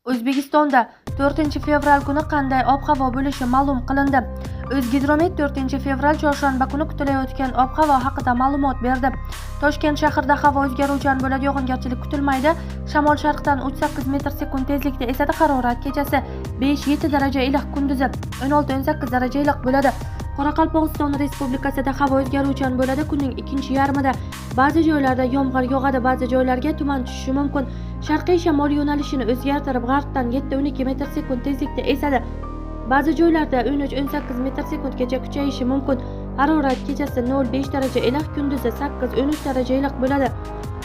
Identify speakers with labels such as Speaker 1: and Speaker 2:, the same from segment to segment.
Speaker 1: O'zbekistonda 4-fevral kuni qanday ob-havo bo'lishi ma'lum qilindi. O'zgidromet 4-fevral chorshanba kuni kutilayotgan ob-havo haqida ma'lumot berdi. Toshkent shahrida havo o'zgaruvchan bo'ladi, yog'ingarchilik kutilmaydi. Shamol sharqdan 3-8 metr sekund tezlikda esadi. Harorat kechasi 5-7 daraja iliq, kunduzi 16-18 daraja iliq bo'ladi. Qoraqalpog'iston Respublikasida havo o'zgaruvchan bo'ladi. Kunning ikkinchi yarmida ba'zi joylarda yomg'ir yog'adi, ba'zi joylarga tuman tushishi mumkin. Sharqiy shamol yo'nalishini o'zgartirib, g'arbdan 7-12 metr sekund tezlikda esadi. Ba'zi joylarda 13-18 metr sekundgacha kuchayishi mumkin. Harorat kechasi 0-5 daraja iliq, kunduzi 8-13 daraja iliq bo'ladi.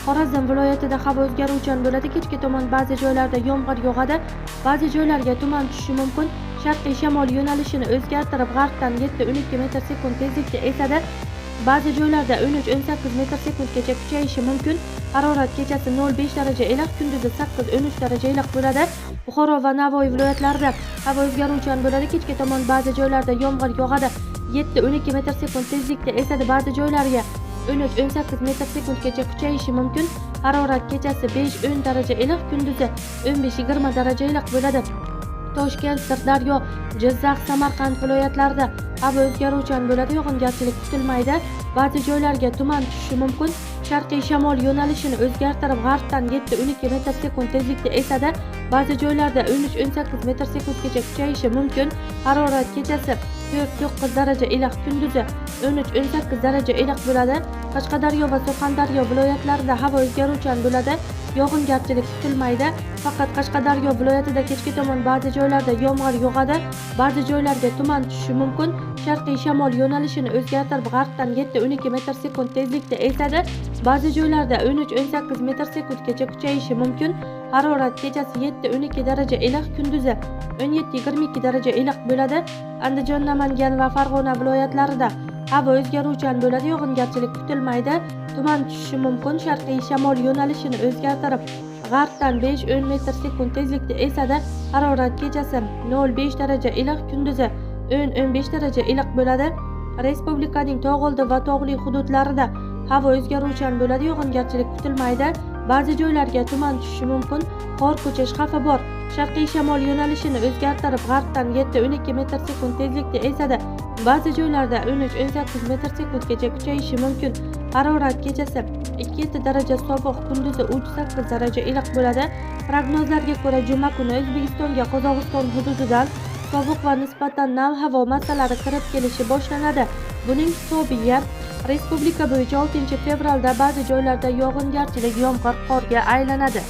Speaker 1: Xorazm viloyatida havo o'zgaruvchan bo'ladi. Kechga tomon ba'zi joylarda yomg'ir yog'adi, ba'zi joylarga tuman tushishi mumkin. Sharqiy shamol yo'nalishini o'zgartirib, g'arbdan 7-12 metr sekund tezlikda esadi. Ba'zi joylarda 13-18 metr sekundgacha kuchayishi mumkin. Harorat kechasi 0-5 daraja iliq, kunduzi 8-13 daraja iliq bo'ladi. Buxoro va Navoiy viloyatlarida havo o'zgaruvchan bo'ladi. Kechga tomon ba'zi joylarda yomg'ir yog'adi. 7-12 metr sekund tezlikda esadi. Ba'zi joylarga 13-18 metr sekundgacha kuchayishi mumkin. Harorat kechasi 5-10 daraja iliq, kunduzi 15-20 daraja iliq bo'ladi. Toshkent, Sirdaryo, Jizzax, Samarqand viloyatlarida havo o'zgaruvchan bo'ladi, yog'ingarchilik kutilmaydi. Ba'zi joylarga tuman tushishi mumkin. Sharqiy shamol yo'nalishini o'zgartirib, g'arbdan 7-12 metr sekund tezlikda esadi. Ba'zi joylarda 13-18 metr sekundgacha kuchayishi mumkin. Harorat kechasi 4-9 daraja iliq, kunduzi 13-18 daraja iliq bo'ladi. Qashqadaryo va Surxondaryo viloyatlarida havo o'zgaruvchan bo'ladi. Yog'ingarchilik kutilmaydi. Faqat Qashqadaryo viloyatida kechga tomon ba'zi joylarda yomg'ir yog'adi, ba'zi joylarga tuman tushishi mumkin. Sharqiy shamol yo'nalishini o'zgartirib, g'arbdan 7-12 metr sekund tezlikda esadi. Ba'zi joylarda 13-18 metr sekundgacha kuchayishi mumkin. Harorat kechasi 7-12 daraja iliq, kunduzi 17-22 daraja iliq bo'ladi. Andijon, Namangan va Farg'ona viloyatlarida havo o'zgaruvchan bo'ladi, yog'ingarchilik kutilmaydi. Tuman tushishi mumkin. Sharqiy shamol yo'nalishini o'zgartirib, g'arbdan 5-10 metr sekund tezlikda esadi. Harorat kechasi 0-5 daraja iliq, kunduzi 10-15 daraja iliq bo'ladi. Respublikaning tog' oldi va tog'li hududlarida havo o'zgaruvchan bo'ladi, yog'ingarchilik kutilmaydi. Ba'zi joylarga tuman tushishi mumkin. Qor ko'chish xavfi bor. Sharqiy shamol yo'nalishini o'zgartirib, g'arbdan 7-12 metr sekund tezlikda esadi. Ba'zi joylarda 13-18 metr sekundgacha kuchayishi mumkin. Harorat kechasi 2-7 daraja sovuq, kunduzi 3-8 daraja iliq bo'ladi. Prognozlarga ko'ra, juma kuni O'zbekistonga Qozog'iston hududidan sovuq va nisbatan nam havo massalari kirib kelishi boshlanadi. Buning hisobiga respublika bo'yicha 6-fevralda ba'zi joylarda yog'ingarchilik, yomg'ir, qorga aylanadi.